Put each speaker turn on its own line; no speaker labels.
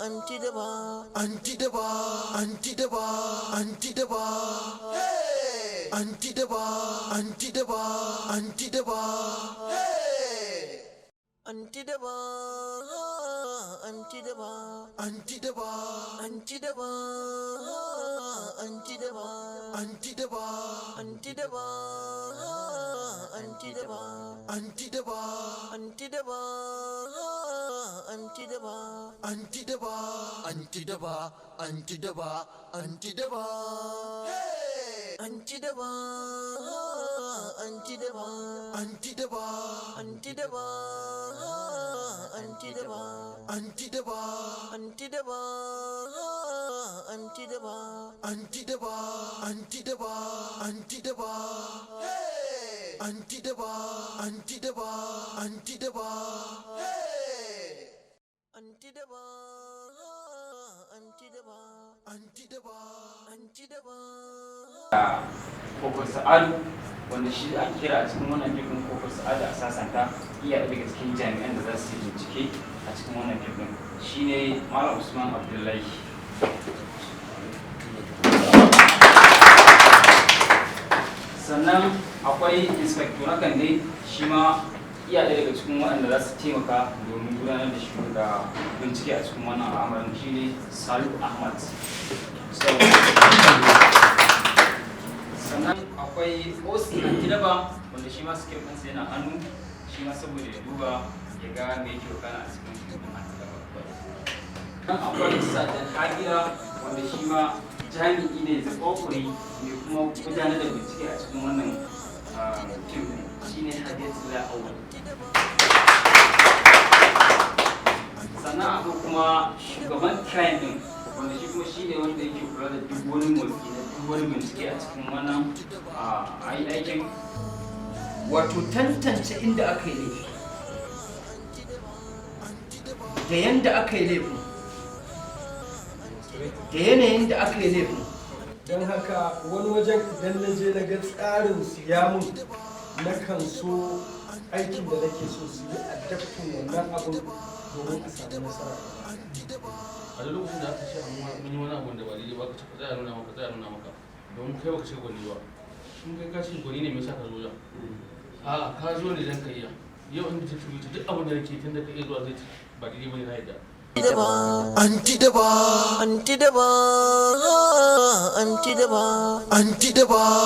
Anti Daba, Anti Daba, Anti Daba, Anti Daba, hey! Anti Daba, Anti Daba, Anti Daba, hey! Anti Daba, Anti Daba, Anti Daba, Anti Daba, Anti Daba, Anti Daba, Anti Daba, Anti Daba, Anti Daba, Anti Daba, Anti Daba, Anti Daba, Anti Daba, Anti Daba, Anti Daba, hey! Anti Daba, Anti Daba, Anti Daba, Anti Daba, Anti Daba, Anti Daba, Anti Daba, Anti Daba, Anti Daba, Anti Daba, Anti Daba, hey! Anti Daba, Anti Daba, Anti Daba, hey! Anti Daba, Anti Daba, Anti Daba, Anti Daba.
Kofar Sa'adu, wanda shi ake kira a cikin wannan fim ɗin Kofar Sa'adu a Sasanta, iya ɗaya daga cikin jami'an da za su yi bincike a cikin wannan fim ɗin, shine Malam Usman Abdullahi. Sannan akwai Inspector na Kande, shi ma iya ɗaya daga cikin waɗanda za su taimaka domin gudanar da shi da bincike a cikin wannan al'amarin, shine Salu Ahmad. So, sannan akwai OC Anti Daba, wanda shi ma script ɗinsa yana hannu, shi ma saboda ya duba ya ga me yake wakana a cikin fim ɗin Anti Daba. Sannan akwai Sergeant Hagira, wanda shi ma jami'i ne zakokuri mai kuma gudanar da bincike a cikin wannan fim ɗin, shine Hadiyatullah Awal. Sannan akwai kuma shugaban crime ɗin, wanda shi kuma shine wanda yake kula da duk wani motsi na duk wani bincike a cikin wannan aikin.
Wato tantance inda aka yi laifi da yanda aka yi laifin da yanayin da aka yi laifin.
Don haka wani wajen idan na je na ga tsarin su ya mun, na kan so aikin da nake so su yi adapting wannan abin domin a samu nasara.
A duk lokacin da aka ce mun yi wani abu da ba daidai ba, ka ce ka tsaya nuna maka, tsaya nuna maka, domin kai baka ce gwani ba. In kai ka ce gwani ne, me yasa ka zo wajen? A ka zo ne dan ka iya. Yau in ta ci duk abin da nake tun da ka iya zuwa zai ci ba daidai bane, na yadda.
Anti Daba, Anti Daba, Anti Daba, Anti Daba.